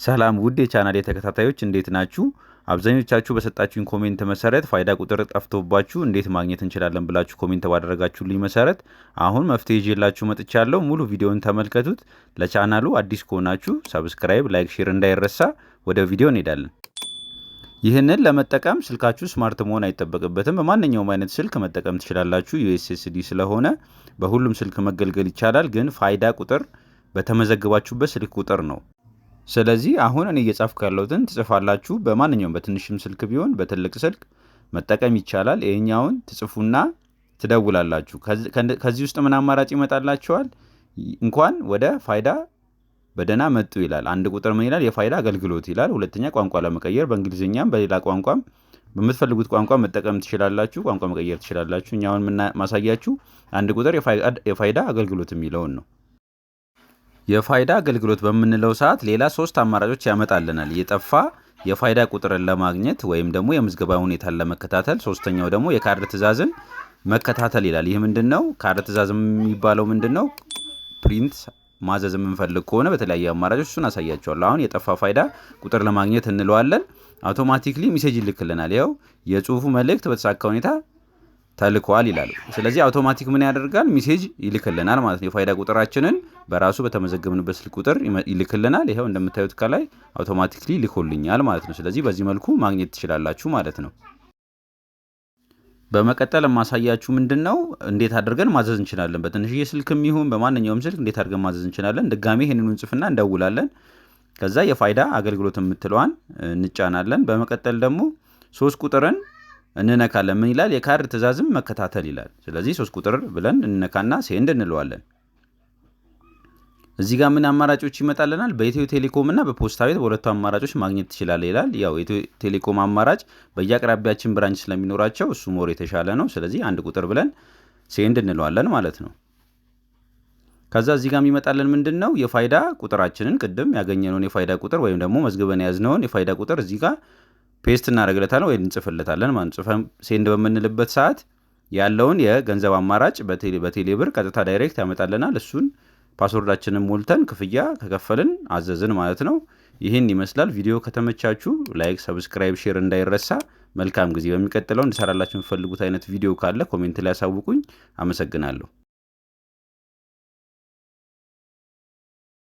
ሰላም ውድ የቻናሌ ተከታታዮች፣ እንዴት ናችሁ? አብዛኞቻችሁ በሰጣችሁኝ comment መሰረት ፋይዳ ቁጥር ጠፍቶባችሁ እንዴት ማግኘት እንችላለን ብላችሁ comment ባደረጋችሁልኝ መሰረት አሁን መፍትሄ ይዤላችሁ መጥቻለሁ። ሙሉ ቪዲዮውን ተመልከቱት። ለቻናሉ አዲስ ከሆናችሁ subscribe፣ like፣ share እንዳይረሳ። ወደ ቪዲዮ እንሄዳለን። ይህንን ለመጠቀም ስልካችሁ smart መሆን አይጠበቅበትም። በማንኛውም አይነት ስልክ መጠቀም ትችላላችሁ። USSD ስለሆነ በሁሉም ስልክ መገልገል ይቻላል። ግን ፋይዳ ቁጥር በተመዘገባችሁበት ስልክ ቁጥር ነው። ስለዚህ አሁን እኔ እየጻፍኩ ያለሁትን ትጽፋላችሁ። በማንኛውም በትንሽም ስልክ ቢሆን በትልቅ ስልክ መጠቀም ይቻላል። ይሄኛውን ትጽፉና ትደውላላችሁ። ከዚህ ውስጥ ምን አማራጭ ይመጣላችኋል? እንኳን ወደ ፋይዳ በደህና መጡ ይላል። አንድ ቁጥር ምን ይላል? የፋይዳ አገልግሎት ይላል። ሁለተኛ ቋንቋ ለመቀየር በእንግሊዝኛም በሌላ ቋንቋም በምትፈልጉት ቋንቋ መጠቀም ትችላላችሁ። ቋንቋ መቀየር ትችላላችሁ። እኛ አሁን ማሳያችሁ አንድ ቁጥር የፋይዳ አገልግሎት የሚለውን ነው። የፋይዳ አገልግሎት በምንለው ሰዓት ሌላ ሶስት አማራጮች ያመጣልናል። የጠፋ የፋይዳ ቁጥርን ለማግኘት ወይም ደግሞ የምዝገባ ሁኔታን ለመከታተል፣ ሶስተኛው ደግሞ የካርድ ትዕዛዝን መከታተል ይላል። ይህ ምንድን ነው? ካርድ ትዕዛዝ የሚባለው ምንድን ነው? Print ማዘዝ የምንፈልግ ከሆነ በተለያዩ አማራጮች እሱን አሳያችኋለሁ። አሁን የጠፋ ፋይዳ ቁጥር ለማግኘት እንለዋለን። Automatically message ይልክልናል። ይኸው የጽሁፉ መልእክት በተሳካ ሁኔታ ተልኳል ይላል። ስለዚህ አውቶማቲክ ምን ያደርጋል? Message ይልክልናል ማለት ነው። የፋይዳ ቁጥራችንን በራሱ በተመዘገብንበት ስልክ ቁጥር ይልክልናል። ይኸው እንደምታዩት ከላይ automatically ልኮልኛል ማለት ነው። ስለዚህ በዚህ መልኩ ማግኘት ትችላላችሁ ማለት ነው። በመቀጠል የማሳያችሁ ምንድን ነው፣ እንዴት አድርገን ማዘዝ እንችላለን። በትንሽዬ ስልክም ይሁን በማንኛውም ስልክ እንዴት አድርገን ማዘዝ እንችላለን። ድጋሜ ይህንኑ እንጽፍና እንደውላለን። ከዛ የፋይዳ አገልግሎት የምትለዋን እንጫናለን። በመቀጠል ደግሞ ሶስት ቁጥርን እንነካለን። ምን ይላል? የካርድ ትዕዛዝም መከታተል ይላል። ስለዚህ ሶስት ቁጥር ብለን እንነካና send እንለዋለን። እዚህ ጋር ምን አማራጮች ይመጣልናል? በኢትዮ ቴሌኮም እና በፖስታ ቤት በሁለቱ አማራጮች ማግኘት ትችላለህ ይላል። ያው የኢትዮ ቴሌኮም አማራጭ በየአቅራቢያችን branch ስለሚኖራቸው እሱ more የተሻለ ነው። ስለዚህ አንድ ቁጥር ብለን send እንለዋለን ማለት ነው። ከዛ እዚህ ጋር የሚመጣልን ምንድን ነው? የፋይዳ ቁጥራችንን፣ ቅድም ያገኘነውን የፋይዳ ቁጥር ወይም ደግሞ መዝግበን የያዝነውን የፋይዳ ቁጥር እዚህ ጋር paste እናደርግለታለን ወይ እንጽፍለታለን ማለት። ጽፈን send በምንልበት ሰዓት ያለውን የገንዘብ አማራጭ በቴሌ ብር ቀጥታ direct ያመጣልናል። እሱን password ኣችንን ሞልተን ክፍያ ከከፈልን አዘዝን ማለት ነው። ይህን ይመስላል። ቪዲዮ ከተመቻችሁ like፣ subscribe፣ share እንዳይረሳ። መልካም ጊዜ። በሚቀጥለው እንድሰራላችሁ የምትፈልጉት አይነት ቪዲዮ ካለ comment ላይ ያሳውቁኝ። አመሰግናለሁ።